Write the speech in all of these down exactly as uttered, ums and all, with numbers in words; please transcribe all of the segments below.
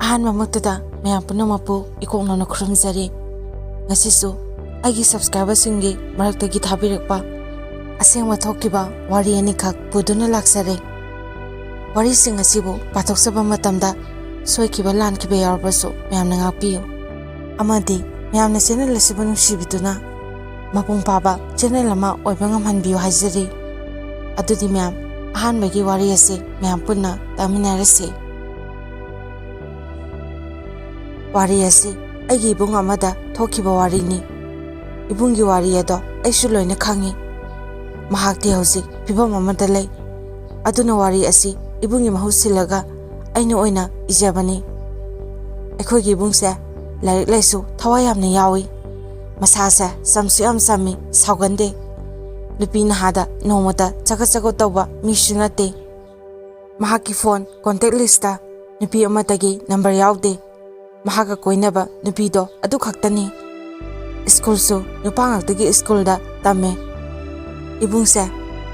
ꯑꯍꯥꯟꯕꯃꯛꯇꯗ ꯃꯌꯥꯝ ꯄꯨꯝꯅꯃꯛꯄꯨ ꯏꯀꯣꯛꯅꯅ ꯈꯨꯔꯨꯝꯖꯔꯤ꯫ ꯉꯁꯤꯁꯨ ꯑꯩꯒꯤ subscriberꯁꯤꯡꯒꯤ ꯃꯔꯛꯇꯒꯤ ꯊꯥꯕꯤꯔꯛꯄ ꯑꯁꯦꯡꯕ ꯊꯣꯛꯈꯤꯕ ꯋꯥꯔꯤ ꯑꯅꯤꯈꯛ ꯄꯨꯗꯨꯅ ꯂꯥꯛꯆꯔꯦ꯫ ꯋꯥꯔꯤꯁꯤꯡ ꯑꯁꯤꯕꯨ ꯄꯥꯊꯣꯛꯆꯕ ꯃꯇꯝꯗ ꯁꯣꯏꯈꯤꯕ ꯂꯥꯟꯈꯤꯕ ꯌꯥꯎꯔꯕꯁꯨ ꯃꯌꯥꯝꯅ ꯉꯥꯛꯄꯤꯌꯨ꯫ ꯑꯃꯗꯤ ꯃꯌꯥꯝꯅ channel ꯑꯁꯤꯕꯨ ꯅꯨꯡꯁꯤꯕꯤꯗꯨꯅ ꯃꯄꯨꯡ ꯐꯥꯕ channel ꯑꯃ ꯑꯣꯏꯕ ꯉꯝꯍꯟꯕꯤꯌꯨ ꯍꯥꯏꯖꯔꯤ꯫ ꯑꯗꯨꯗꯤ ꯃꯌꯥꯝ, ꯑꯍꯥꯟꯕꯒꯤ ꯋꯥꯔꯤ ꯑꯁꯤ ꯃꯌꯥꯝ ꯄꯨꯟꯅ ꯇꯥꯃꯤꯟꯅꯔꯁꯤ꯫ ꯋꯥꯔꯤ ꯑꯁꯤ ꯑꯩꯒꯤ ꯏꯕꯨꯡ ꯑꯃꯗ ꯊꯣꯛꯈꯤꯕ ꯋꯥꯔꯤꯅꯤ꯫ ꯏꯕꯨꯡꯒꯤ ꯋꯥꯔꯤ ꯑꯗꯣ ꯑꯩꯁꯨ ꯂꯣꯏꯅ ꯈꯪꯏ꯫ ꯃꯍꯥꯛꯇꯤ ꯍꯧꯖꯤꯛ ꯐꯤꯕꯝ ꯑꯃꯗ ꯂꯩ꯫ ꯑꯗꯨꯅ ꯋꯥꯔꯤ ꯑꯁꯤ ꯏꯕꯨꯡꯒꯤ ꯃꯍꯨꯠ ꯁꯤꯜꯂꯒ ꯑꯩꯅ ꯑꯣꯏꯅ ꯏꯖꯕꯅꯤ꯫ ꯑꯩꯈꯣꯏꯒꯤ ꯏꯕꯨꯡꯁꯦ ꯂꯥꯏꯔꯤꯛ ꯂꯥꯏꯁꯨ ꯊꯋꯥꯏ ꯌꯥꯝꯅ ꯌꯥꯎꯏ꯫ ꯃꯁꯥꯁꯦ ꯆꯝꯁꯨ ꯌꯥꯝ ꯆꯝꯃꯤ, ꯁꯥꯎꯒꯟꯗꯦ꯫ ꯅꯨꯄꯤ ꯅꯍꯥꯗ ꯅꯣꯡꯃꯇ ꯆꯒꯠ ꯆꯒꯠ ꯇꯧꯕ ꯃꯤꯁꯨ ꯅꯠꯇꯦ꯫ ꯃꯍꯥꯛꯀꯤ phone contact listꯇ ꯅꯨꯄꯤ ꯑꯃꯠꯇꯒꯤ number ꯌꯥꯎꯗꯦ꯫ ꯃꯍꯥꯛꯀ ꯀꯣꯏꯅꯕ ꯅꯨꯄꯤꯗꯣ ꯑꯗꯨ ꯈꯛꯇꯅꯤ꯫ Schoolꯁꯨ ꯅꯨꯄꯥ ꯉꯥꯛꯇꯒꯤ schoolꯗ ꯇꯝꯃꯦ꯫ ꯏꯕꯨꯡꯁꯦ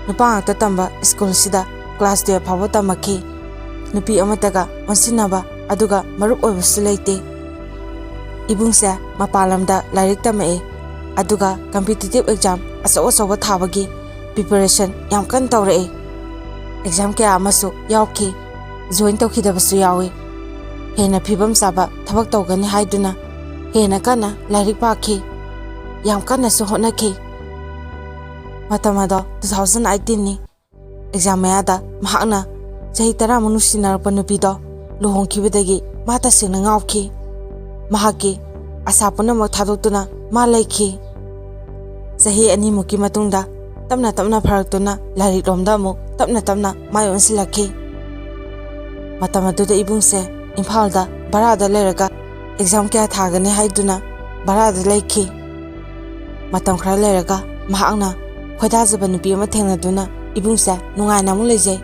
ꯅꯨꯄꯥ ꯉꯥꯛꯇ ꯇꯝꯕ schoolꯁꯤꯗ class twelve ꯐꯥꯎꯕ ꯇꯝꯃꯛꯈꯤ꯫ ꯅꯨꯄꯤ ꯑꯃꯠꯇꯒ ꯑꯣꯟꯁꯤꯟꯅꯕ ꯑꯗꯨꯒ ꯃꯔꯨꯞ ꯑꯣꯏꯕꯁꯨ ꯂꯩꯇꯦ꯫ ꯏꯕꯨꯡꯁꯦ ꯃꯄꯥꯟ ꯂꯝꯗ ꯂꯥꯏꯔꯤꯛ ꯇꯝꯃꯛꯑꯦ, ꯑꯗꯨꯒ competitive exam ꯑꯆꯧ ꯑꯆꯧꯕ ꯊꯥꯕꯒꯤ preparation ꯌꯥꯝ ꯀꯟꯅ ꯇꯧꯔꯛꯑꯦ꯫ Exam ꯀꯌꯥ ꯑꯃꯁꯨ ꯌꯥꯎꯈꯤ, join ꯇꯧꯈꯤꯗꯕꯁꯨ ꯌꯥꯎꯏ꯫ ꯍꯦꯟꯅ ꯐꯤꯕꯝ ꯆꯥꯕ ꯊꯕꯛ ꯇꯧꯒꯅꯤ ꯍꯥꯏꯗꯨꯅ ꯍꯦꯟꯅ ꯀꯟꯅ ꯂꯥꯏꯔꯤꯛ ꯄꯥꯈꯤ, ꯌꯥꯝ ꯀꯟꯅꯁꯨ ꯍꯣꯠꯅꯈꯤ꯫ ꯃꯇꯝ ꯑꯗꯣ two thousand eighteenꯅꯤ꯫ Exam ꯃꯌꯥꯗ ꯃꯍꯥꯛꯅ ꯆꯍꯤ ꯇꯔꯥꯃꯨꯛ ꯅꯨꯡꯁꯤꯅꯔꯛꯄ ꯅꯨꯄꯤꯗꯣ ꯂꯨꯍꯣꯡꯈꯤꯕꯗꯒꯤ ꯃꯥ ꯇꯁꯦꯡꯅ ꯉꯥꯎꯈꯤ꯫ ꯃꯍꯥꯛꯀꯤ ꯑꯁꯥ ꯄꯨꯝꯅꯃꯛ ꯊꯥꯗꯣꯛꯇꯨꯅ ꯃꯥ ꯂꯩꯈꯤ꯫ ꯆꯍꯤ ꯑꯅꯤꯃꯨꯛꯀꯤ ꯃꯇꯨꯡꯗ ꯇꯞꯅ ꯇꯞꯅ ꯐꯔꯛꯇꯨꯅ ꯂꯥꯏꯔꯤꯛ ꯂꯣꯝꯗ ꯑꯃꯨꯛ ꯇꯞꯅ ꯇꯞꯅ ꯃꯥꯏ ꯑꯣꯟꯁꯤꯜꯂꯛꯈꯤ꯫ ꯃꯇꯝ ꯑꯗꯨꯗ ꯏꯕꯨꯡꯁꯦ ꯏꯝꯐꯥꯜꯗ ꯚꯔꯥꯗ ꯂꯩꯔꯒ exam ꯀꯌꯥ ꯊꯥꯒꯅꯤ ꯍꯥꯏꯗꯨꯅ ꯚꯔꯥꯗ ꯂꯩꯈꯤ꯫ ꯃꯇꯝ ꯈꯔ ꯂꯩꯔꯒ ꯃꯍꯥꯛꯅ ꯈꯣꯏꯗꯥꯖꯕ ꯅꯨꯄꯤ ꯑꯃ ꯊꯦꯡꯅꯗꯨꯅ ꯏꯕꯨꯡꯁꯦ ꯅꯨꯡꯉꯥꯏꯅ ꯑꯃꯨꯛ ꯂꯩꯖꯩ꯫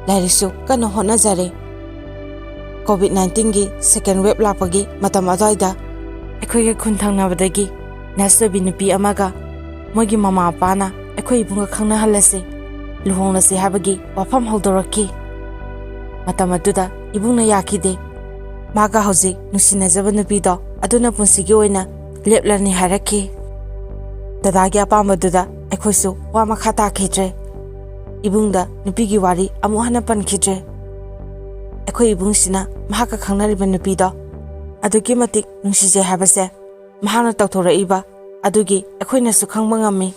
ꯂꯥꯏꯔꯤꯛꯁꯨ ꯀꯟꯅ ꯍꯣꯠꯅꯖꯔꯦ꯫ Covid nineteenꯒꯤ second wave ꯂꯥꯛꯄꯒꯤ ꯃꯇꯝ ꯑꯗꯨꯋꯥꯏꯗ ꯑꯩꯈꯣꯏꯒꯤ ꯈꯨꯟ ꯊꯪꯅꯕꯗꯒꯤ nurse ꯑꯣꯏꯕꯤ ꯅꯨꯄꯤ ꯑꯃꯒ ꯃꯣꯏꯒꯤ ꯃꯃꯥ ꯃꯄꯥꯅ ꯑꯩꯈꯣꯏ ꯏꯕꯨꯡꯒ ꯈꯪꯅꯍꯜꯂꯁꯤ, ꯂꯨꯍꯣꯡꯂꯁꯤ ꯍꯥꯏꯕꯒꯤ ꯋꯥꯐꯝ ꯍꯧꯗꯣꯔꯛꯈꯤ꯫ ꯃꯇꯝ ꯑꯗꯨꯗ ꯏꯕꯨꯡꯅ ꯌꯥꯈꯤꯗꯦ꯫ ꯃꯥꯒ ꯍꯧꯖꯤꯛ ꯅꯨꯡꯁꯤꯅꯖꯕ ꯅꯨꯄꯤꯗꯣ ꯑꯗꯨꯅ ꯄꯨꯟꯁꯤꯒꯤ ꯑꯣꯏꯅ ꯂꯦꯞꯂꯅꯤ ꯍꯥꯏꯔꯛꯈꯤ꯫ ꯗꯗꯥꯒꯤ ꯑꯄꯥꯝꯕꯗꯨꯗ ꯑꯩꯈꯣꯏꯁꯨ ꯋꯥ ꯃꯈꯥ ꯇꯥꯈꯤꯗ꯭ꯔꯦ꯫ ꯏꯕꯨꯡꯗ ꯅꯨꯄꯤꯒꯤ ꯋꯥꯔꯤ ꯑꯃꯨꯛ ꯍꯟꯅ ꯄꯟꯈꯤꯗ꯭ꯔꯦ꯫ ꯑꯩꯈꯣꯏ ꯏꯕꯨꯡꯁꯤꯅ ꯃꯍꯥꯛꯀ ꯈꯪꯅꯔꯤꯕ ꯅꯨꯄꯤꯗꯣ ꯑꯗꯨꯛꯀꯤ ꯃꯇꯤꯛ ꯅꯨꯡꯁꯤꯖꯩ ꯍꯥꯏꯕꯁꯦ ꯃꯍꯥꯛꯅ ꯇꯧꯊꯣꯔꯛꯏꯕ ꯑꯗꯨꯒꯤ ꯑꯩꯈꯣꯏꯅꯁꯨ ꯈꯪꯕ ꯉꯝꯃꯤ꯫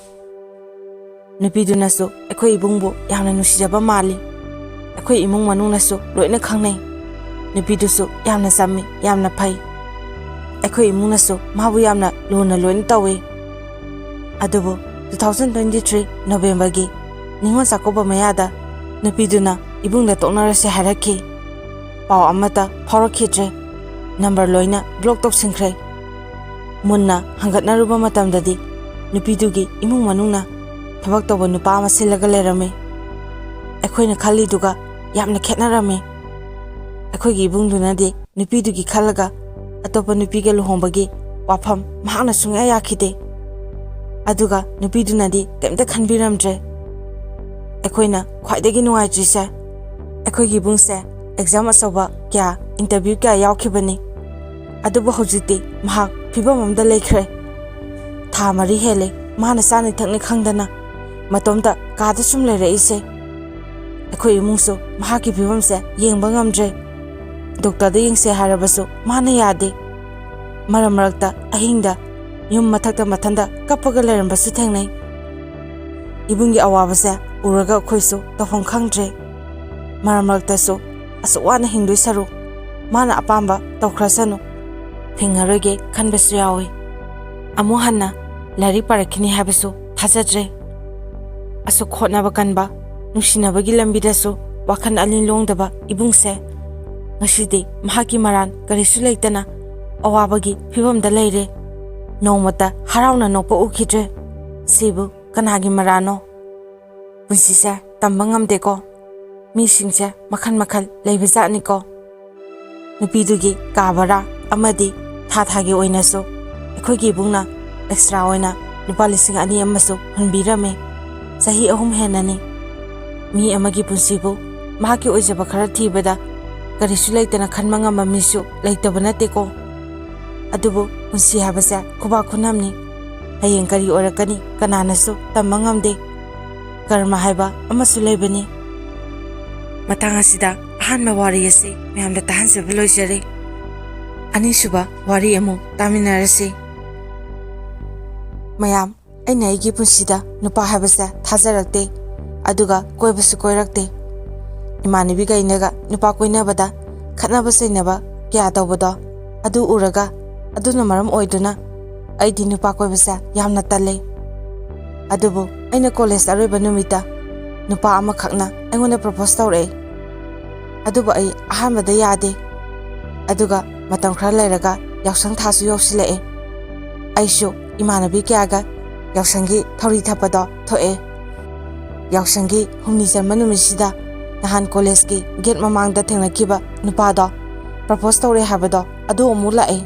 ꯅꯨꯄꯤꯗꯨꯅꯁꯨ ꯑꯩꯈꯣꯏ ꯏꯕꯨꯡꯕꯨ ꯌꯥꯝꯅ ꯅꯨꯡꯁꯤꯖꯕ ꯃꯥꯜꯂꯤ꯫ ꯑꯩꯈꯣꯏ ꯏꯃꯨꯡ ꯃꯅꯨꯡꯅꯁꯨ ꯂꯣꯏꯅ ꯈꯪꯅꯩ꯫ ꯅꯨꯄꯤꯗꯨꯁꯨ ꯌꯥꯝꯅ ꯆꯝꯃꯤ, ꯌꯥꯝꯅ ꯐꯩ꯫ ꯑꯩꯈꯣꯏ ꯏꯃꯨꯡꯅꯁꯨ ꯃꯥꯕꯨ ꯌꯥꯝꯅ ꯂꯨꯅ ꯂꯣꯏꯅ ꯇꯧꯏ꯫ ꯑꯗꯨꯕꯨ two thousand twenty three Novemberꯒꯤ Ningol Chakkouba ꯃꯌꯥꯗ ꯅꯨꯄꯤꯗꯨꯅ ꯏꯕꯨꯡꯗ ꯇꯣꯛꯅꯔꯁꯦ ꯍꯥꯏꯔꯛꯈꯤ꯫ ꯄꯥꯎ ꯑꯃꯠꯇ ꯐꯥꯎꯔꯛꯈꯤꯗ꯭ꯔꯦ꯫ ꯅꯝꯕꯔ ꯂꯣꯏꯅ ꯕ꯭ꯂꯣꯛ ꯇꯧꯁꯤꯟꯈ꯭ꯔꯦ꯫ ꯃꯨꯟꯅ ꯍꯪꯒꯠꯅꯔꯨꯕ ꯃꯇꯝꯗꯗꯤ ꯅꯨꯄꯤꯗꯨꯒꯤ ꯏꯃꯨꯡ ꯃꯅꯨꯡꯅ ꯊꯕꯛ ꯇꯧꯕ ꯅꯨꯄꯥ ꯑꯃ ꯁꯤꯜꯂꯒ ꯂꯩꯔꯝꯃꯤ꯫ ꯑꯩꯈꯣꯏꯅ ꯈꯜꯂꯤꯗꯨꯒ ꯌꯥꯝꯅ ꯈꯦꯠꯅꯔꯝꯃꯤ꯫ ꯑꯩꯈꯣꯏꯒꯤ ꯏꯕꯨꯡꯗꯨꯅꯗꯤ ꯅꯨꯄꯤꯗꯨꯒꯤ ꯈꯜꯂꯒ ꯑꯇꯣꯞꯄ ꯅꯨꯄꯤꯒ ꯂꯨꯍꯣꯡꯕꯒꯤ ꯋꯥꯐꯝ ꯃꯍꯥꯛꯅ ꯁꯨꯡꯌꯥ ꯌꯥꯈꯤꯗꯦ꯫ ꯑꯗꯨꯒ ꯅꯨꯄꯤꯗꯨꯅꯗꯤ ꯀꯩꯝꯇ ꯈꯟꯕꯤꯔꯝꯗ꯭ꯔꯦ꯫ ꯑꯩꯈꯣꯏꯅ ꯈ꯭ꯋꯥꯏꯗꯒꯤ ꯅꯨꯡꯉꯥꯏꯇ꯭ꯔꯤꯁꯦ, ꯑꯩꯈꯣꯏꯒꯤ ꯏꯕꯨꯡꯁꯦ ꯑꯦꯛꯖꯥꯝ ꯑꯆꯧꯕ ꯀꯌꯥ, ꯏꯟꯇꯔꯚ꯭ꯌꯨ ꯀꯌꯥ ꯌꯥꯎꯈꯤꯕꯅꯤ꯫ ꯑꯗꯨꯕꯨ ꯍꯧꯖꯤꯛꯇꯤ ꯃꯍꯥꯛ ꯐꯤꯕꯝ ꯑꯃꯗ ꯂꯩꯈ꯭ꯔꯦ꯫ ꯊꯥ ꯃꯔꯤ ꯍꯦꯜꯂꯦ ꯃꯥꯅ ꯆꯥꯅꯤ ꯊꯛꯅꯤ ꯈꯪꯗꯅ ꯃꯇꯣꯝꯇ ꯀꯥꯗ ꯁꯨꯝ ꯂꯩꯔꯛꯏꯁꯦ꯫ ꯑꯩꯈꯣꯏ ꯏꯃꯨꯡꯁꯨ ꯃꯍꯥꯛꯀꯤ ꯐꯤꯕꯝꯁꯦ ꯌꯦꯡꯕ ꯉꯝꯗ꯭ꯔꯦ꯫ ꯗꯣꯛꯇꯔꯗ ꯌꯦꯡꯁꯦ ꯍꯥꯏꯔꯕꯁꯨ ꯃꯥꯅ ꯌꯥꯗꯦ꯫ ꯃꯔꯛ ꯃꯔꯛꯇ ꯑꯍꯤꯡꯗ ꯌꯨꯝ ꯃꯊꯛꯇ ꯃꯊꯟꯇ ꯀꯞꯄꯒ ꯂꯩꯔꯝꯕꯁꯨ ꯊꯦꯡꯅꯩ꯫ ꯏꯕꯨꯡꯒꯤ ꯑꯋꯥꯕꯁꯦ ꯎꯔꯒ ꯑꯩꯈꯣꯏꯁꯨ ꯇꯧꯐꯝ ꯈꯪꯗ꯭ꯔꯦ꯫ ꯃꯔꯛ ꯃꯔꯛꯇꯁꯨ ꯑꯁꯨꯛ ꯋꯥꯅ ꯍꯤꯡꯗꯣꯏ ꯁꯔꯨꯛ ꯃꯥꯅ ꯑꯄꯥꯝꯕ ꯇꯧꯈ꯭ꯔꯁꯅꯨ, ꯍꯤꯡꯉꯔꯣꯏꯒꯦ ꯈꯟꯕꯁꯨ ꯌꯥꯎꯏ꯫ ꯑꯃꯨꯛ ꯍꯟꯅ ꯂꯥꯏꯔꯤꯛ ꯄꯥꯔꯛꯈꯤꯅꯤ ꯍꯥꯏꯕꯁꯨ ꯊꯥꯖꯗ꯭ꯔꯦ꯫ ꯑꯁꯨꯛ ꯍꯣꯠꯅꯕ ꯀꯟꯕ, ꯅꯨꯡꯁꯤꯅꯕꯒꯤ ꯂꯝꯕꯤꯗꯁꯨ ꯋꯥꯈꯜ ꯑꯅꯤ ꯂꯣꯡꯗꯕ ꯏꯕꯨꯡꯁꯦ ꯉꯁꯤꯗꯤ ꯃꯍꯥꯛꯀꯤ ꯃꯔꯥꯟ ꯀꯔꯤꯁꯨ ꯂꯩꯇꯅ ꯑꯋꯥꯕꯒꯤ ꯐꯤꯕꯝꯗ ꯂꯩꯔꯦ꯫ ꯅꯣꯡꯃꯇ ꯍꯔꯥꯎꯅ ꯅꯣꯛꯄ ꯎꯈꯤꯗ꯭ꯔꯦ꯫ ꯁꯤꯕꯨ ꯀꯅꯥꯒꯤ ꯃꯔꯥꯜꯅꯣ? ꯄꯨꯟꯁꯤꯁꯦ ꯇꯝꯕ ꯉꯝꯗꯦꯀꯣ꯫ ꯃꯤꯁꯤꯡꯁꯦ ꯃꯈꯜ ꯃꯈꯜ ꯂꯩꯕꯖꯥꯠꯅꯤꯀꯣ꯫ ꯅꯨꯄꯤꯗꯨꯒꯤ ꯀꯥ ꯚꯔꯥ ꯑꯃꯗꯤ ꯊꯥ ꯊꯥꯒꯤ ꯑꯣꯏꯅꯁꯨ ꯑꯩꯈꯣꯏꯒꯤ ꯏꯕꯨꯡꯅ ꯑꯦꯛꯁꯇ꯭ꯔꯥ ꯑꯣꯏꯅ ꯂꯨꯄꯥ ꯂꯤꯁꯤꯡ ꯑꯅꯤ ꯑꯃꯁꯨ ꯍꯨꯟꯕꯤꯔꯝꯃꯤ꯫ ꯆꯍꯤ ꯑꯍꯨꯝ ꯍꯦꯟꯅꯅꯤ꯫ ꯃꯤ ꯑꯃꯒꯤ ꯄꯨꯟꯁꯤꯕꯨ ꯃꯍꯥꯛꯀꯤ ꯑꯣꯏꯖꯕ ꯈꯔ ꯊꯤꯕꯗ ꯀꯔꯤꯁꯨ ꯂꯩꯇꯅ ꯈꯟꯕ ꯉꯝꯕ ꯃꯤꯁꯨ ꯂꯩꯇꯕ ꯅꯠꯇꯦꯀꯣ꯫ ꯑꯗꯨꯕꯨ ꯄꯨꯟꯁꯤ ꯍꯥꯏꯕꯁꯦ ꯈꯨꯕꯥꯛ ꯈꯨꯅꯝꯅꯤ꯫ ꯍꯌꯦꯡ ꯀꯔꯤ ꯑꯣꯏꯔꯛꯀꯅꯤ ꯀꯅꯥꯅꯁꯨ ꯇꯝꯕ ꯉꯝꯗꯦ꯫ ꯀꯔꯃ ꯍꯥꯏꯕ ꯑꯃꯁꯨ ꯂꯩꯕꯅꯤ꯫ ꯃꯇꯥꯡ ꯑꯁꯤꯗ ꯑꯍꯥꯟꯕ ꯋꯥꯔꯤ ꯑꯁꯤ ꯃꯌꯥꯝꯗ ꯇꯥꯍꯟꯖꯕ ꯂꯣꯏꯖꯔꯦ꯫ ꯑꯅꯤꯁꯨꯕ ꯋꯥꯔꯤ ꯑꯃꯨꯛ ꯇꯥꯃꯤꯟꯅꯔꯁꯤ꯫ ꯃꯌꯥꯝ, ꯑꯩꯅ ꯑꯩꯒꯤ ꯄꯨꯟꯁꯤꯗ ꯅꯨꯄꯥ ꯍꯥꯏꯕꯁꯦ ꯊꯥꯖꯔꯛꯇꯦ, ꯑꯗꯨꯒ ꯀꯣꯏꯕꯁꯨ ꯀꯣꯏꯔꯛꯇꯦ꯫ ꯏꯃꯥꯟꯅꯕꯤꯈꯩꯅꯒ ꯅꯨꯄꯥ ꯀꯣꯏꯅꯕꯗ ꯈꯠꯅꯕ ꯆꯩꯅꯕ ꯀꯌꯥ ꯇꯧꯕꯗꯣ, ꯑꯗꯨ ꯎꯔꯒ, ꯑꯗꯨꯅ ꯃꯔꯝ ꯑꯣꯏꯗꯨꯅ ꯑꯩꯗꯤ ꯅꯨꯄꯥ ꯀꯣꯏꯕꯁꯦ ꯌꯥꯝꯅ ꯇꯜꯂꯦ꯫ ꯑꯗꯨꯕꯨ ꯑꯩꯅ ꯀꯣꯂꯦꯖ ꯑꯔꯣꯏꯕ ꯅꯨꯃꯤꯠꯇ ꯅꯨꯄꯥ ꯑꯃꯈꯛꯅ ꯑꯩꯉꯣꯟꯗ ꯄ꯭ꯔꯣꯄꯣꯁ ꯇꯧꯔꯛꯑꯦ꯫ ꯑꯗꯨꯕꯨ ꯑꯩ ꯑꯍꯥꯟꯕꯗ ꯌꯥꯗꯦ꯫ ꯑꯗꯨꯒ ꯃꯇꯝ ꯈꯔ ꯂꯩꯔꯒ ꯌꯥꯎꯁꯪ ꯊꯥꯁꯨ ꯌꯧꯁꯤꯜꯂꯛꯑꯦ꯫ ꯑꯩꯁꯨ ꯏꯃꯥꯟꯅꯕꯤ ꯀꯌꯥꯒ ꯌꯥꯎꯁꯪꯒꯤ ꯊꯧꯔꯤ ꯊꯠꯄꯗꯣ ꯊꯣꯛꯑꯦ꯫ ꯌꯥꯎꯁꯪꯒꯤ ꯍꯨꯝꯅꯤ ꯆꯟꯕ ꯅꯨꯃꯤꯠꯁꯤꯗ ꯅꯍꯥꯟ ꯀꯣꯂꯦꯖꯀꯤ ꯒꯦꯠ ꯃꯃꯥꯡꯗ ꯊꯦꯡꯅꯈꯤꯕ ꯅꯨꯄꯥꯗꯣ, ꯄ꯭ꯔꯄꯣꯁ ꯇꯧꯔꯦ ꯍꯥꯏꯕꯗꯣ, ꯑꯗꯨ ꯑꯃꯨꯛ ꯂꯥꯛꯑꯦ꯫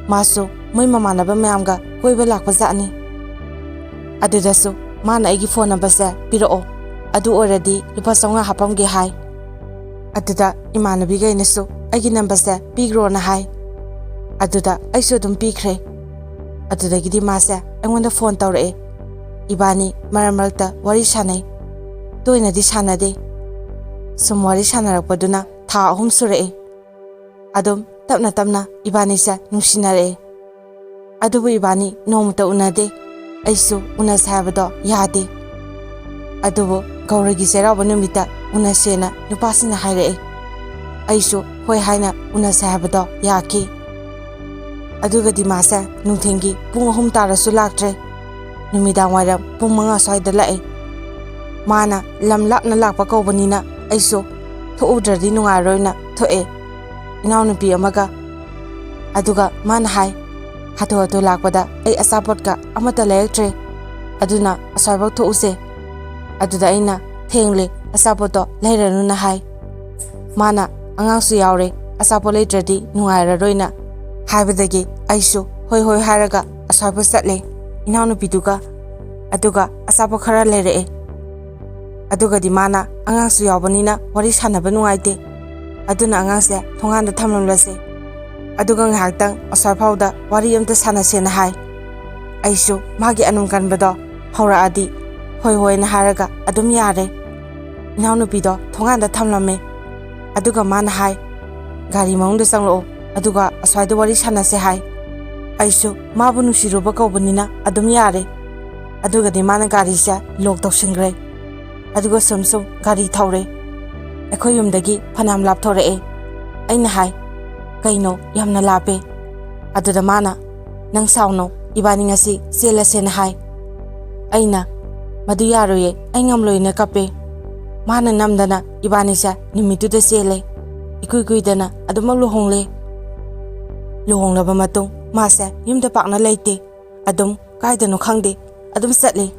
ꯃꯥꯁꯨ ꯃꯣꯏ ꯃꯃꯥꯟꯅꯕ ꯃꯌꯥꯝꯒ ꯀꯣꯏꯕ ꯂꯥꯛꯄ ꯖꯥꯠꯅꯤ꯫ ꯑꯗꯨꯗꯁꯨ ꯃꯥꯅ ꯑꯩꯒꯤ ꯐꯣꯟ ꯅꯝꯕꯔꯁꯦ ꯄꯤꯔꯛꯑꯣ, ꯑꯗꯨ ꯑꯣꯏꯔꯗꯤ ꯂꯨꯄꯥ ꯆꯥꯝꯃꯉꯥ ꯍꯥꯞꯄꯝꯒꯦ ꯍꯥꯏ꯫ ꯑꯗꯨꯗ ꯏꯃꯥꯟꯅꯕꯤꯈꯩꯅꯁꯨ ꯑꯩꯒꯤ ꯅꯝꯕꯔꯁꯦ ꯄꯤꯈ꯭ꯔꯣꯅ ꯍꯥꯏ꯫ ꯑꯗꯨꯗ ꯑꯩꯁꯨ ꯑꯗꯨꯝ ꯄꯤꯈ꯭ꯔꯦ꯫ ꯑꯗꯨꯗꯒꯤꯗꯤ ꯃꯥꯁꯦ ꯑꯩꯉꯣꯟꯗ ꯐꯣꯟ ꯇꯧꯔꯛꯑꯦ꯫ ꯏꯕꯥꯅꯤ ꯃꯔꯛ ꯃꯔꯛꯇ ꯋꯥꯔꯤ ꯁꯥꯟꯅꯩ꯫ ꯇꯣꯏꯅꯗꯤ ꯁꯥꯟꯅꯗꯦ꯫ ꯁꯨꯝ ꯋꯥꯔꯤ ꯁꯥꯟꯅꯔꯛꯄꯗꯨꯅ ꯊꯥ ꯑꯍꯨꯝ ꯁꯨꯔꯛꯑꯦ꯫ ꯑꯗꯨꯝ ꯇꯞꯅ ꯇꯞꯅ ꯏꯕꯥꯅꯤꯁꯦ ꯅꯨꯡꯁꯤꯅꯔꯛꯑꯦ꯫ ꯑꯗꯨꯕꯨ ꯏꯕꯥꯅꯤ ꯅꯣꯡꯃꯇ ꯎꯅꯗꯦ꯫ ꯑꯩꯁꯨ ꯎꯅꯁꯦ ꯍꯥꯏꯕꯗꯣ ꯌꯥꯗꯦ꯫ ꯑꯗꯨꯕꯨ ꯒꯧꯔꯒꯤ ꯆꯩꯔꯥꯎꯕ ꯅꯨꯃꯤꯠꯇ ꯎꯅꯁꯦꯅ ꯅꯨꯄꯥꯁꯤꯡꯅ ꯍꯥꯏꯔꯛꯑꯦ꯫ ꯑꯩꯁꯨ ꯍꯣꯏ ꯍꯥꯏꯅ ꯎꯅꯁꯦ ꯍꯥꯏꯕꯗꯣ ꯌꯥꯈꯤ꯫ ꯑꯗꯨꯒꯗꯤ ꯃꯥꯁꯦ ꯅꯨꯡꯊꯤꯜꯒꯤ ꯄꯨꯡ ꯑꯍꯨꯝ ꯇꯥꯔꯁꯨ ꯂꯥꯛꯇ꯭ꯔꯦ꯫ ꯅꯨꯃꯤꯗꯥꯡ ꯋꯥꯏꯔꯝ ꯄꯨꯡ ꯃꯉꯥ ꯁ꯭ꯋꯥꯏꯗ ꯂꯥꯛꯑꯦ꯫ ꯃꯥꯅ ꯂꯝ ꯂꯥꯞꯅ ꯂꯥꯛꯄ ꯀꯧꯕꯅꯤꯅ ꯑꯩꯁꯨ ꯊꯣꯛꯎꯗ꯭ꯔꯗꯤ ꯅꯨꯡꯉꯥꯏꯔꯣꯏꯅ ꯊꯣꯛꯑꯦ, ꯏꯅꯥꯎꯅꯨꯄꯤ ꯑꯃꯒ꯫ ꯑꯗꯨꯒ ꯃꯥꯅ ꯍꯥꯏ, "ꯍꯥꯊꯨ ꯍꯥꯊꯨ ꯂꯥꯛꯄꯗ ꯑꯩ ꯑꯆꯥꯄꯣꯠꯀ ꯑꯃꯠꯇ ꯂꯩꯔꯛꯇ꯭ꯔꯦ, ꯑꯗꯨꯅ ꯑꯁ꯭ꯋꯥꯏꯐꯥꯎ ꯊꯣꯛꯎꯁꯦ"꯫ ꯑꯗꯨꯗ ꯑꯩꯅ, "ꯊꯦꯡꯂꯦ, ꯑꯆꯥꯄꯣꯠꯇꯣ ꯂꯩꯔꯅꯨꯅ" ꯍꯥꯏ꯫ ꯃꯥꯅ, "ꯑꯉꯥꯡꯁꯨ ꯌꯥꯎꯔꯦ, ꯑꯆꯥꯄꯣꯠ ꯂꯩꯇ꯭ꯔꯗꯤ ꯅꯨꯡꯉꯥꯏꯔꯔꯣꯏꯅ" ꯍꯥꯏꯕꯗꯒꯤ ꯑꯩꯁꯨ ꯍꯣꯏ ꯍꯣꯏ ꯍꯥꯏꯔꯒ ꯑꯁ꯭ꯋꯥꯏꯐꯥꯎ ꯆꯠꯂꯦ ꯏꯅꯥꯎꯅꯨꯄꯤꯗꯨꯒ꯫ ꯑꯗꯨꯒ ꯑꯆꯥꯄꯣꯠ ꯈꯔ ꯂꯩꯔꯛꯑꯦ꯫ ꯑꯗꯨꯒꯗꯤ ꯃꯥꯅ, "ꯑꯉꯥꯡꯁꯨ ꯌꯥꯎꯕꯅꯤꯅ ꯋꯥꯔꯤ ꯁꯥꯟꯅꯕ ꯅꯨꯡꯉꯥꯏꯇꯦ, ꯑꯗꯨꯅ ꯑꯉꯥꯡꯁꯦ ꯊꯣꯡꯒꯥꯟꯗ ꯊꯝꯂꯝꯂꯁꯦ, ꯑꯗꯨꯒ ꯉꯥꯏꯍꯥꯛꯇꯪ ꯑꯁ꯭ꯋꯥꯏꯐꯥꯎꯗ ꯋꯥꯔꯤ ꯑꯝꯇ ꯁꯥꯟꯅꯁꯦꯅ ꯍꯥꯏ꯫ ꯑꯩꯁꯨ ꯃꯥꯒꯤ ꯑꯅꯨꯝ ꯀꯟꯕꯗꯣ ꯍꯧꯔꯛꯑꯗꯤ ꯍꯣꯏ ꯍꯣꯏꯅ ꯍꯥꯏꯔꯒ ꯑꯗꯨꯝ ꯌꯥꯔꯦ꯫ ꯏꯅꯥꯎꯅꯨꯄꯤꯗꯣ ꯊꯣꯡꯒꯥꯟꯗ ꯊꯝꯂꯝꯃꯦ꯫ ꯑꯗꯨꯒ ꯃꯥꯅ ꯍꯥꯏ, "ꯒꯥꯔꯤ ꯃꯅꯨꯡꯗ ꯆꯪꯂꯛꯑꯣ, ꯑꯗꯨꯒ ꯑꯁ꯭ꯋꯥꯏꯗ ꯋꯥꯔꯤ ꯁꯥꯟꯅꯁꯦ" ꯍꯥꯏ꯫ ꯑꯩꯁꯨ ꯃꯥꯕꯨ ꯅꯨꯡꯁꯤꯔꯨꯕ ꯀꯧꯕꯅꯤꯅ ꯑꯗꯨꯝ ꯌꯥꯔꯦ꯫ ꯑꯗꯨꯒꯗꯤ ꯃꯥꯅ ꯒꯥꯔꯤꯁꯦ ꯂꯣꯛ ꯇꯧꯁꯤꯟꯈ꯭ꯔꯦ꯫ ꯑꯗꯨꯒ ꯁꯨꯝ ꯁꯨꯝ ꯒꯥꯔꯤ ꯊꯧꯔꯦ꯫ ꯑꯩꯈꯣꯏ ꯌꯨꯝꯗꯒꯤ ꯐꯅꯌꯥꯝ ꯂꯥꯞꯊꯣꯔꯛꯑꯦ꯫ ꯑꯩꯅ ꯍꯥꯏ, "ꯀꯩꯅꯣ, ꯌꯥꯝꯅ ꯂꯥꯞꯄꯦ?" ꯑꯗꯨꯗ ꯃꯥꯅ, "ꯅꯪ ꯁꯥꯎꯅꯣ, ꯏꯕꯥꯅꯤ ꯉꯁꯤ ꯆꯦꯜꯂꯁꯦꯅ" ꯍꯥꯏ꯫ ꯑꯩꯅ, "ꯃꯗꯨ ꯌꯥꯔꯣꯏꯌꯦ, ꯑꯩ ꯉꯝꯂꯣꯏꯅ" ꯀꯞꯄꯦ꯫ ꯃꯥꯅ ꯅꯝꯗꯅ ꯏꯕꯥꯅꯤꯁꯦ ꯅꯨꯃꯤꯠꯇꯨꯗ ꯆꯦꯜꯂꯦ꯫ ꯏꯀꯨꯏ ꯀꯨꯏꯗꯅ ꯑꯗꯨꯃꯛ ꯂꯨꯍꯣꯡꯂꯦ꯫ ꯂꯨꯍꯣꯡꯂꯕ ꯃꯇꯨꯡ ꯃꯥꯁꯦ ꯌꯨꯝꯗ ꯄꯥꯛꯅ ꯂꯩꯇꯦ꯫ ꯑꯗꯨꯝ ꯀꯥꯏꯗꯅꯣ ꯈꯪꯗꯦ, ꯑꯗꯨꯝ ꯆꯠꯂꯦ꯫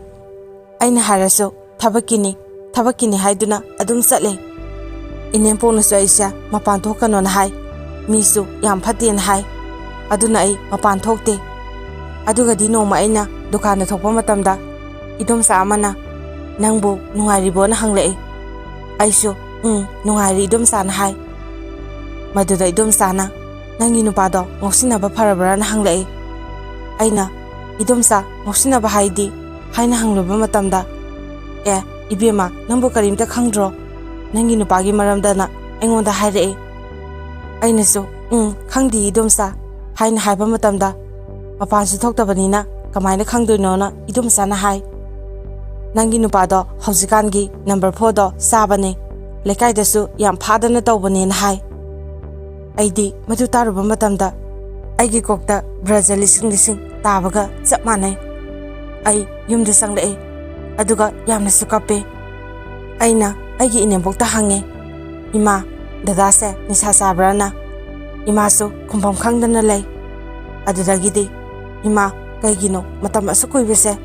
ꯑꯩꯅ ꯍꯥꯏꯔꯁꯨ ꯊꯕꯛꯀꯤꯅꯤ, ꯊꯕꯛꯀꯤꯅꯤ ꯍꯥꯏꯗꯨꯅ ꯑꯗꯨꯝ ꯆꯠꯂꯦ꯫ ꯏꯅꯦꯝꯄꯣꯛꯅꯁꯨ ꯑꯩꯁꯦ ꯃꯄꯥꯟ ꯊꯣꯛꯀꯅꯣꯅ ꯍꯥꯏ, ꯃꯤꯁꯨ ꯌꯥꯝ ꯐꯠꯇꯦꯅ ꯍꯥꯏ꯫ ꯑꯗꯨꯅ ꯑꯩ ꯃꯄꯥꯟ ꯊꯣꯛꯇꯦ꯫ ꯑꯗꯨꯒꯗꯤ ꯅꯣꯡꯃ ꯑꯩꯅ ꯗꯨꯀꯥꯟꯗ ꯊꯣꯛꯄ ꯃꯇꯝꯗ ꯏꯗꯣꯝꯆꯥ ꯑꯃꯅ, "ꯅꯪꯕꯨ ꯅꯨꯡꯉꯥꯏꯔꯤꯕꯣꯅ?" ꯍꯪꯂꯛꯏ꯫ ꯑꯩꯁꯨ, "ꯎꯝ, ꯅꯨꯡꯉꯥꯏꯔꯤ ꯏꯗꯣꯝꯆꯥꯅ" ꯍꯥꯏ꯫ ꯃꯗꯨꯗ ꯏꯗꯣꯝꯆꯥꯅ, "ꯅꯪꯒꯤ ꯅꯨꯄꯥꯗꯣ ꯉꯥꯎꯁꯤꯟꯅꯕ ꯐꯔꯕ꯭ꯔꯥꯅ?" ꯍꯪꯂꯛꯏ꯫ ꯑꯩꯅ, "ꯏꯗꯣꯝꯆꯥ, ꯉꯥꯎꯁꯤꯟꯅꯕ ꯍꯥꯏꯗꯤ?" ꯍꯥꯏꯅ ꯍꯪꯂꯨꯕ ꯃꯇꯝꯗ, "ꯑꯦ, ꯏꯕꯦꯝꯃ, ꯅꯪꯕꯨ ꯀꯔꯤꯝꯇ ꯈꯪꯗ꯭ꯔꯣ? ꯅꯪꯒꯤ ꯅꯨꯄꯥꯒꯤ ꯃꯔꯝꯗꯅ ꯑꯩꯉꯣꯟꯗ ꯍꯥꯏꯔꯛꯏ꯫" ꯑꯩꯅꯁꯨ, "ꯎꯝ, ꯈꯪꯗꯦ ꯏꯗꯣꯝꯆꯥ" ꯍꯥꯏꯅ ꯍꯥꯏꯕ ꯃꯇꯝꯗ, "ꯃꯄꯥꯟꯁꯨ ꯊꯣꯛꯇꯕꯅꯤꯅ ꯀꯃꯥꯏꯅ ꯈꯪꯗꯣꯏꯅꯣꯅ?" ꯏꯗꯣꯝꯆꯥꯅ ꯍꯥꯏ꯫ "ꯅꯪꯒꯤ ꯅꯨꯄꯥꯗꯣ ꯍꯧꯖꯤꯛꯀꯥꯟꯒꯤ ꯅꯝꯕꯔ ꯐꯣꯔꯗꯣ ꯆꯥꯕꯅꯦ, ꯂꯩꯀꯥꯏꯗꯁꯨ ꯌꯥꯝ ꯐꯥꯗꯅ ꯇꯧꯕꯅꯦꯅ" ꯍꯥꯏ꯫ ꯑꯩꯗꯤ ꯃꯗꯨ ꯇꯥꯔꯨꯕ ꯃꯇꯝꯗ ꯑꯩꯒꯤ ꯀꯣꯛꯇ ꯕ꯭ꯔꯖ ꯂꯤꯁꯤꯡ ꯂꯤꯁꯤꯡ ꯇꯥꯕꯒ ꯆꯞ ꯃꯥꯟꯅꯩ꯫ ꯑꯩ ꯌꯨꯝꯗ ꯆꯪꯂꯛꯑꯦ, ꯑꯗꯨꯒ ꯌꯥꯝꯅꯁꯨ ꯀꯞꯄꯦ꯫ ꯑꯩꯅ ꯑꯩꯒꯤ ꯏꯅꯦꯝꯕꯣꯛꯇ ꯍꯪꯉꯦ, "ꯏꯃꯥ, ꯗꯗꯥꯁꯦ ꯅꯤꯁꯥ ꯆꯥꯕ꯭ꯔꯥꯅ?" ꯏꯃꯥꯁꯨ ꯈꯨꯝꯐꯝ ꯈꯪꯗꯅ ꯂꯩ꯫ ꯑꯗꯨꯗꯒꯤꯗꯤ, "ꯏꯃꯥ, ꯀꯩꯒꯤꯅꯣ ꯃꯇꯝ ꯑꯁꯨꯛ ꯀꯨꯏꯕꯁꯦ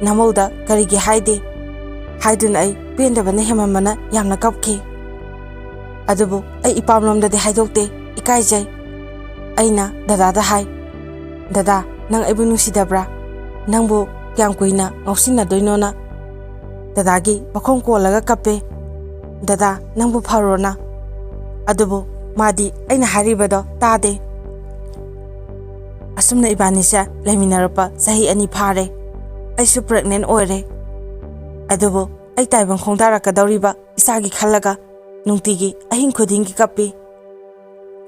ꯅꯃꯧꯗ ꯀꯔꯤꯒꯤ ꯍꯥꯏꯗꯦ?" ꯍꯥꯏꯗꯨꯅ ꯑꯩ ꯄꯦꯟꯗꯕꯅ ꯍꯦꯃꯟꯕꯅ ꯌꯥꯝꯅ ꯀꯞꯈꯤ꯫ ꯑꯗꯨꯕꯨ ꯑꯩ ꯏꯄꯥꯝꯂꯣꯝꯗꯗꯤ ꯍꯥꯏꯗꯣꯛꯇꯦ, ꯏꯀꯥꯏꯖꯩ꯫ ꯑꯩꯅ ꯗꯗꯥꯗ ꯍꯥꯏ, "ꯗꯗꯥ, ꯅꯪ ꯑꯩꯕꯨ ꯅꯨꯡꯁꯤꯗꯕ꯭ꯔꯥ? ꯅꯪꯕꯨ ꯀꯌꯥꯝ ꯀꯨꯏꯅ ꯉꯥꯎꯁꯤꯟꯅꯗꯣꯏꯅꯣꯅ?" ꯗꯗꯥꯒꯤ ꯃꯈꯣꯡ ꯀꯣꯜꯂꯒ ꯀꯞꯄꯦ꯫ "ꯗꯗꯥ, ꯅꯪꯕꯨ ꯐꯔꯣꯅ?" ꯑꯗꯨꯕꯨ ꯃꯥꯗꯤ ꯑꯩꯅ ꯍꯥꯏꯔꯤꯕꯗꯣ ꯇꯥꯗꯦ꯫ ꯑꯁꯨꯝꯅ ꯏꯕꯥꯅꯤꯁꯦ ꯂꯩꯃꯤꯟꯅꯔꯛꯄ ꯆꯍꯤ ꯑꯅꯤ ꯐꯥꯔꯦ꯫ ꯑꯩꯁꯨ ꯄ꯭ꯔꯦꯒꯅꯦꯟ ꯑꯣꯏꯔꯦ꯫ ꯑꯗꯨꯕꯨ ꯑꯩ ꯇꯥꯏꯕꯪ ꯈꯣꯡꯗꯥꯔꯛꯀꯗꯧꯔꯤꯕ ꯏꯆꯥꯒꯤ ꯈꯜꯂꯒ ꯅꯨꯡꯇꯤꯒꯤ ꯑꯍꯤꯡ ꯈꯨꯗꯤꯡꯒꯤ ꯀꯞꯄꯤ꯫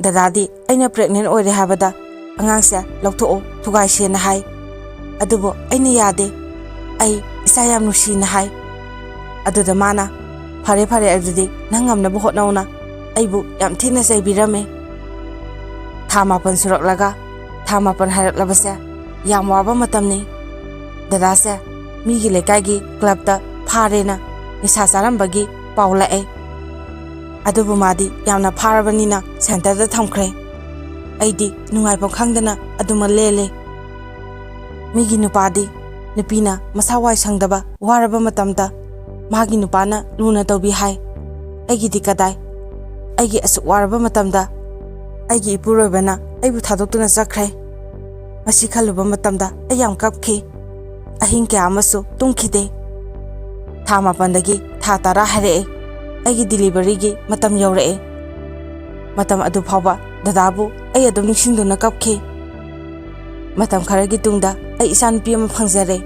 ꯗꯗꯥꯗꯤ ꯑꯩꯅ ꯄ꯭ꯔꯦꯒꯅꯦꯟ ꯑꯣꯏꯔꯦ ꯍꯥꯏꯕꯗ, "ꯑꯉꯥꯡꯁꯦ ꯂꯧꯊꯣꯛꯑꯣ, ꯊꯨꯒꯥꯏꯁꯦꯅ" ꯍꯥꯏ꯫ ꯑꯗꯨꯕꯨ ꯑꯩꯅ ꯌꯥꯗꯦ, "ꯑꯩ ꯏꯆꯥ ꯌꯥꯝ ꯅꯨꯡꯁꯤꯅ" ꯍꯥꯏ꯫ ꯑꯗꯨꯗ ꯃꯥꯅ, "ꯐꯔꯦ ꯐꯔꯦ, ꯑꯗꯨꯗꯤ ꯅꯪ ꯉꯝꯅꯕ ꯍꯣꯠꯅꯧꯅ, ꯑꯩꯕꯨ ꯌꯥꯝ ꯊꯤꯅ ꯆꯩꯕꯤꯔꯝꯃꯦ"꯫ ꯊꯥ ꯃꯥꯄꯟ ꯁꯨꯔꯛꯂꯒ, ꯊꯥ ꯃꯥꯄꯟ ꯍꯥꯏꯔꯛꯂꯕꯁꯦ ꯌꯥꯝ ꯋꯥꯕ ꯃꯇꯝꯅꯤ꯫ ꯗꯗꯥꯁꯦ ꯃꯤꯒꯤ ꯂꯩꯀꯥꯏꯒꯤ ꯀ꯭ꯂꯕꯇ ꯐꯥꯔꯦꯅ ꯅꯤꯁꯥ ꯆꯥꯔꯝꯕꯒꯤ ꯄꯥꯎ ꯂꯥꯛꯑꯦ꯫ ꯑꯗꯨꯕꯨ ꯃꯥꯗꯤ ꯌꯥꯝꯅ ꯐꯥꯔꯕꯅꯤꯅ ꯁꯦꯟꯇꯔꯗ ꯊꯝꯈ꯭ꯔꯦ꯫ ꯑꯩꯗꯤ ꯅꯨꯡꯉꯥꯏꯐꯝ ꯈꯪꯗꯅ ꯑꯗꯨꯃꯛ ꯂꯦꯜꯂꯦ꯫ ꯃꯤꯒꯤ ꯅꯨꯄꯥꯗꯤ ꯅꯨꯄꯤꯅ ꯃꯁꯥ ꯋꯥꯏ ꯁꯪꯗꯕ, ꯋꯥꯔꯕ ꯃꯇꯝꯗ ꯃꯥꯒꯤ ꯅꯨꯄꯥꯅ ꯂꯨꯅ ꯇꯧꯕꯤ ꯍꯥꯏ꯫ ꯑꯩꯒꯤꯗꯤ ꯀꯗꯥꯏ? ꯑꯩꯒꯤ ꯑꯁꯨꯛ ꯋꯥꯔꯕ ꯃꯇꯝꯗ ꯑꯩꯒꯤ ꯏꯄꯨꯔꯣꯏꯕꯅ ꯑꯩꯕꯨ ꯊꯥꯗꯣꯛꯇꯨꯅ ꯆꯠꯈ꯭ꯔꯦ꯫ ꯃꯁꯤ ꯈꯜꯂꯨꯕ ꯃꯇꯝꯗ ꯑꯩ ꯌꯥꯝ ꯀꯞꯈꯤ꯫ ꯑꯍꯤꯡ ꯀꯌꯥ ꯑꯃꯁꯨ ꯇꯨꯝꯈꯤꯗꯦ꯫ ꯊꯥ ꯃꯥꯄꯟꯗꯒꯤ ꯊꯥ ꯇꯔꯥ ꯍꯥꯏꯔꯛꯑꯦ꯫ ꯑꯩꯒꯤ ꯗꯤꯂꯤꯚꯔꯤꯒꯤ ꯃꯇꯝ ꯌꯧꯔꯛꯑꯦ꯫ ꯃꯇꯝ ꯑꯗꯨ ꯐꯥꯎꯕ ꯗꯗꯥꯕꯨ ꯑꯩ ꯑꯗꯨꯝ ꯅꯤꯡꯁꯤꯡꯗꯨꯅ ꯀꯞꯈꯤ꯫ ꯃꯇꯝ ꯈꯔꯒꯤ ꯇꯨꯡꯗ ꯑꯩ ꯏꯆꯥꯅꯨꯄꯤ ꯑꯃ ꯐꯪꯖꯔꯦ꯫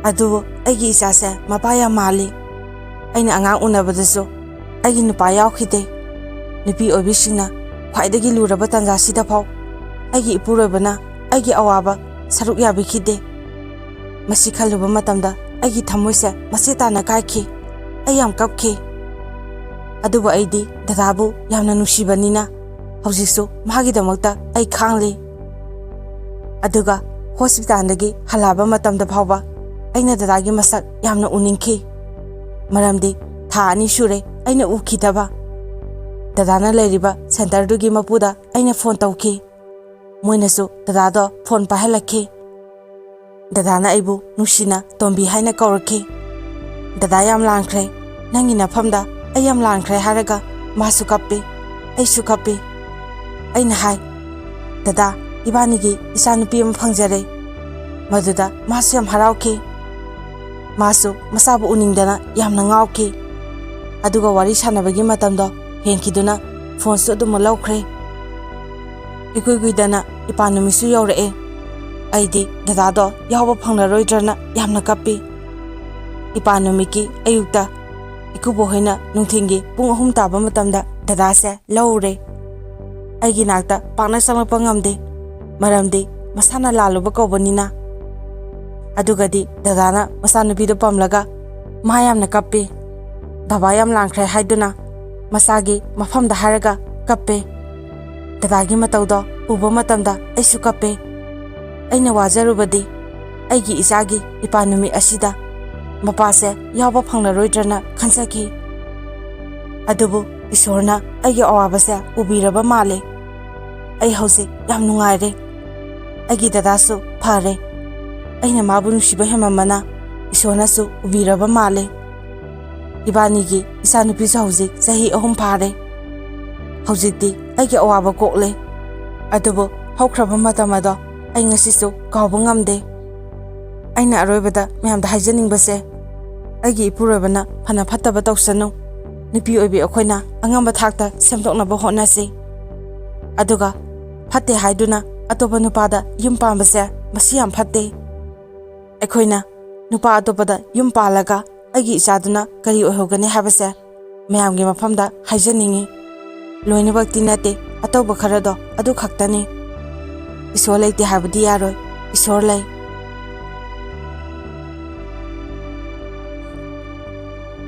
ꯑꯗꯨꯕꯨ ꯑꯩꯒꯤ ꯏꯆꯥꯁꯦ ꯃꯄꯥ ꯌꯥꯝ ꯃꯥꯜꯂꯤ꯫ ꯑꯩꯅ ꯑꯉꯥꯡ ꯎꯅꯕꯗꯁꯨ ꯑꯩꯒꯤ ꯅꯨꯄꯥ ꯌꯥꯎꯈꯤꯗꯦ꯫ ꯅꯨꯄꯤ ꯑꯣꯏꯕꯤꯁꯤꯡꯅ ꯈ꯭ꯋꯥꯏꯗꯒꯤ ꯂꯨꯔꯕ ꯇꯥꯟꯖꯥꯁꯤꯗ ꯐꯥꯎ ꯑꯩꯒꯤ ꯏꯄꯨꯔꯣꯏꯕꯅ ꯑꯩꯒꯤ ꯑꯋꯥꯕ ꯁꯔꯨꯛ ꯌꯥꯕꯤꯈꯤꯗꯦ꯫ ꯃꯁꯤ ꯈꯜꯂꯨꯕ ꯃꯇꯝꯗ ꯑꯩꯒꯤ ꯊꯃꯣꯏꯁꯦ ꯃꯆꯦꯠ ꯇꯥꯅ ꯀꯥꯏꯈꯤ꯫ ꯑꯩ ꯌꯥꯝ ꯀꯞꯈꯤ꯫ ꯑꯗꯨꯕꯨ ꯑꯩꯗꯤ ꯗꯗꯥꯕꯨ ꯌꯥꯝꯅ ꯅꯨꯡꯁꯤꯕꯅꯤꯅ ꯍꯧꯖꯤꯛꯁꯨ ꯃꯥꯒꯤꯗꯃꯛꯇ ꯑꯩ ꯈꯥꯡꯂꯤ꯫ ꯑꯗꯨꯒ ꯍꯣꯁꯄꯤꯇꯥꯜꯗꯒꯤ ꯍꯜꯂꯛꯑꯕ ꯃꯇꯝꯗ ꯐꯥꯎꯕ ꯑꯩꯅ ꯗꯗꯥꯒꯤ ꯃꯁꯛ ꯌꯥꯝꯅ ꯎꯅꯤꯡꯈꯤ꯫ ꯃꯔꯝꯗꯤ ꯊꯥ ꯑꯅꯤ ꯁꯨꯔꯦ ꯑꯩꯅ ꯎꯈꯤꯗꯕ꯫ ꯗꯗꯥꯅ ꯂꯩꯔꯤꯕ ꯁꯦꯟꯇꯔꯗꯨꯒꯤ ꯃꯄꯨꯗ ꯑꯩꯅ ꯐꯣꯟ ꯇꯧꯈꯤ꯫ ꯃꯣꯏꯅꯁꯨ ꯗꯗꯥꯗꯣ ꯐꯣꯟ ꯄꯥꯏꯍꯜꯂꯛꯈꯤ꯫ ꯗꯗꯥꯅ ꯑꯩꯕꯨ ꯅꯨꯡꯁꯤꯅ "ꯇꯣꯝꯕꯤ" ꯍꯥꯏꯅ ꯀꯧꯔꯛꯈꯤ꯫ "ꯗꯗꯥ ꯌꯥꯝ ꯂꯥꯟꯈ꯭ꯔꯦ, ꯅꯪꯒꯤ ꯅꯐꯝꯗ ꯑꯩ ꯌꯥꯝ ꯂꯥꯟꯈ꯭ꯔꯦ" ꯍꯥꯏꯔꯒ ꯃꯥꯁꯨ ꯀꯞꯄꯤ, ꯑꯩꯁꯨ ꯀꯞꯄꯤ꯫ ꯑꯩꯅ ꯍꯥꯏ, "ꯗꯗꯥ, ꯏꯕꯥꯅꯤꯒꯤ ꯏꯆꯥꯅꯨꯄꯤ ꯑꯃ ꯐꯪꯖꯔꯦ"꯫ ꯃꯗꯨꯗ ꯃꯥꯁꯨ ꯌꯥꯝ ꯍꯔꯥꯎꯈꯤ꯫ ꯃꯥꯁꯨ ꯃꯆꯥꯕꯨ ꯎꯅꯤꯡꯗꯅ ꯌꯥꯝꯅ ꯉꯥꯎꯈꯤ꯫ ꯑꯗꯨꯒ ꯋꯥꯔꯤ ꯁꯥꯟꯅꯕꯒꯤ ꯃꯇꯝꯗꯣ ꯍꯦꯟꯈꯤꯗꯨꯅ ꯐꯣꯟꯁꯨ ꯑꯗꯨꯃꯛ ꯂꯧꯈ꯭ꯔꯦ꯫ ꯏꯀꯨꯏ ꯀꯨꯏꯗꯅ ꯏꯄꯥ ꯅꯨꯃꯤꯠꯁꯨ ꯌꯧꯔꯛꯑꯦ꯫ ꯑꯩꯗꯤ ꯗꯗꯥꯗꯣ ꯌꯥꯎꯕ ꯐꯪꯂꯔꯣꯏꯗ꯭ꯔꯅ ꯌꯥꯝꯅ ꯀꯞꯄꯤ꯫ ꯏꯄꯥ ꯅꯨꯃꯤꯠꯀꯤ ꯑꯌꯨꯛꯇ ꯏꯀꯨꯕꯣꯛ ꯍꯣꯏꯅ ꯅꯨꯡꯊꯤꯜꯒꯤ ꯄꯨꯡ ꯑꯍꯨꯝ ꯇꯥꯕ ꯃꯇꯝꯗ ꯗꯗꯥꯁꯦ ꯂꯧꯔꯨꯔꯦ꯫ ꯑꯩꯒꯤ ꯅꯥꯛꯇ ꯄꯥꯛꯅ ꯆꯪꯂꯛꯄ ꯉꯝꯗꯦ, ꯃꯔꯝꯗꯤ ꯃꯁꯥꯅ ꯂꯥꯜꯂꯨꯕ ꯀꯧꯕꯅꯤꯅ꯫ ꯑꯗꯨꯒꯗꯤ ꯗꯗꯥꯅ ꯃꯆꯥꯅꯨꯄꯤꯗꯣ ꯄꯝꯂꯒ ꯃꯥ ꯌꯥꯝꯅ ꯀꯞꯄꯤ꯫ ꯕꯕꯥ ꯌꯥꯝ ꯂꯥꯟꯈ꯭ꯔꯦ ꯍꯥꯏꯗꯨꯅ ꯃꯆꯥꯒꯤ ꯃꯐꯝꯗ ꯍꯥꯏꯔꯒ ꯀꯞꯄꯦ꯫ ꯗꯗꯥꯒꯤ ꯃꯇꯧꯗꯣ ꯎꯕ ꯃꯇꯝꯗ ꯑꯩꯁꯨ ꯀꯞꯄꯦ꯫ ꯑꯩꯅ ꯋꯥꯖꯔꯨꯕꯗꯤ ꯑꯩꯒꯤ ꯏꯆꯥꯒꯤ ꯏꯄꯥ ꯅꯨꯃꯤꯠ ꯑꯁꯤꯗ ꯃꯄꯥꯁꯦ ꯌꯥꯎꯕ ꯐꯪꯂꯔꯣꯏꯗ꯭ꯔꯅ ꯈꯟꯖꯈꯤ꯫ ꯑꯗꯨꯕꯨ ꯏꯁꯣꯔꯅ ꯑꯩꯒꯤ ꯑꯋꯥꯕꯁꯦ ꯎꯕꯤꯔꯕ ꯃꯥꯜꯂꯦ꯫ ꯑꯩ ꯍꯧꯖꯤꯛ ꯌꯥꯝ ꯅꯨꯡꯉꯥꯏꯔꯦ꯫ ꯑꯩꯒꯤ ꯗꯗꯥꯁꯨ ꯐꯔꯦ꯫ ꯑꯩꯅ ꯃꯥꯕꯨ ꯅꯨꯡꯁꯤꯕ ꯍꯦꯟꯃꯟꯕꯅ ꯏꯁꯣꯔꯅꯁꯨ ꯎꯕꯤꯔꯕ ꯃꯥꯜꯂꯦ꯫ ꯏꯕꯥꯅꯤꯒꯤ ꯏꯆꯥꯅꯨꯄꯤꯁꯨ ꯍꯧꯖꯤꯛ ꯆꯍꯤ ꯑꯍꯨꯝ ꯐꯥꯔꯦ꯫ ꯍꯧꯖꯤꯛꯇꯤ ꯑꯩꯒꯤ ꯑꯋꯥꯕ ꯀꯣꯛꯂꯦ꯫ ꯑꯗꯨꯕꯨ ꯍꯧꯈ꯭ꯔꯕ ꯃꯇꯝ ꯑꯗꯣ ꯑꯩ ꯉꯁꯤꯁꯨ ꯀꯥꯎꯕ ꯉꯝꯗꯦ꯫ ꯑꯩꯅ ꯑꯔꯣꯏꯕꯗ ꯃꯌꯥꯝꯗ ꯍꯥꯏꯖꯅꯤꯡꯕꯁꯦ, ꯑꯩꯒꯤ ꯏꯄꯨꯔꯣꯏꯕꯅ ꯐꯅ ꯐꯠꯇꯕ ꯇꯧꯁꯅꯨ꯫ ꯅꯨꯄꯤ ꯑꯣꯏꯕꯤ ꯑꯩꯈꯣꯏꯅ ꯑꯉꯝꯕ ꯊꯥꯛꯇ ꯁꯦꯝꯗꯣꯛꯅꯕ ꯍꯣꯠꯅꯁꯤ꯫ ꯑꯗꯨꯒ ꯐꯠꯇꯦ ꯍꯥꯏꯗꯨꯅ ꯑꯇꯣꯞꯄ ꯅꯨꯄꯥꯗ ꯌꯨꯝ ꯄꯥꯟꯕꯁꯦ ꯃꯁꯤ ꯌꯥꯝ ꯐꯠꯇꯦ꯫ ꯑꯩꯈꯣꯏꯅ ꯅꯨꯄꯥ ꯑꯇꯣꯞꯄꯗ ꯌꯨꯝ ꯄꯥꯜꯂꯒ ꯑꯩꯒꯤ ꯏꯆꯥꯗꯨꯅ ꯀꯔꯤ ꯑꯣꯏꯍꯧꯒꯅꯤ ꯍꯥꯏꯕꯁꯦ ꯃꯌꯥꯝꯒꯤ ꯃꯐꯝꯗ ꯍꯥꯏꯖꯅꯤꯡꯉꯤ꯫ ꯂꯣꯏꯅꯃꯛꯇꯤ ꯅꯠꯇꯦ, ꯑꯇꯧꯕ ꯈꯔꯗꯣ ꯑꯗꯨ ꯈꯛꯇꯅꯤ꯫ ꯏꯁꯣꯔ ꯂꯩꯇꯦ ꯍꯥꯏꯕꯗꯤ ꯌꯥꯔꯣꯏ, ꯏꯁꯣꯔ ꯂꯩ꯫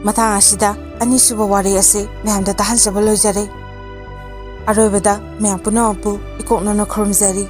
ꯃꯇꯥꯡ ꯑꯁꯤꯗ ꯑꯅꯤꯁꯨꯕ ꯋꯥꯔꯤ ꯑꯁꯤ ꯃꯌꯥꯝꯗ ꯇꯥꯍꯟꯖꯕ ꯂꯣꯏꯖꯔꯦ꯫ ꯑꯔꯣꯏꯕꯗ ꯃꯌꯥꯝ ꯄꯨꯝꯅꯃꯛꯄꯨ ꯏꯀꯣꯛꯅꯅ ꯈꯨꯔꯨꯝꯖꯔꯤ꯫